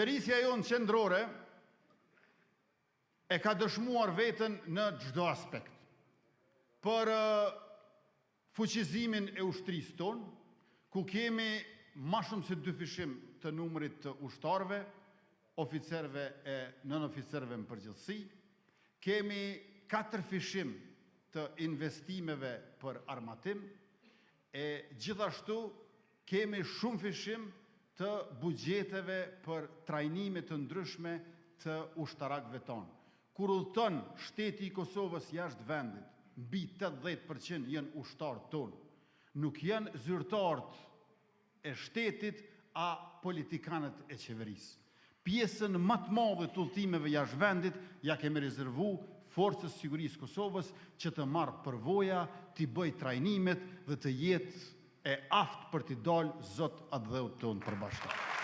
Qeverisja jonë qendrore e ka dëshmuar veten në çdo aspekt. Për fuqizimin e ushtrisë tonë, ku kemi ma shumë se dyfishim të numrit të ushtarëve, oficerëve e nënoficerëve në përgjithësi, kemi katërfishim të investimeve për armatim, e gjithashtu kemi shumëfishim të buxheteve për trajnime të ndryshme të ushtarakëve tanë. Kur udhëton shteti i Kosovës jashtë vendit, mbi 80% janë ushtarët tonë. Nuk janë zyrtarët e shtetit a politikanët e qeverisë. Pjesën më të madhe të udhëtimeve jashtë vendit ia kemi rezervuar Forcës së Sigurisë së Kosovës që të marrë përvoja, t'i bëjë trajnimet dhe të jetë e aftë për t'i dalë zot atdheut tonë të përbashkët.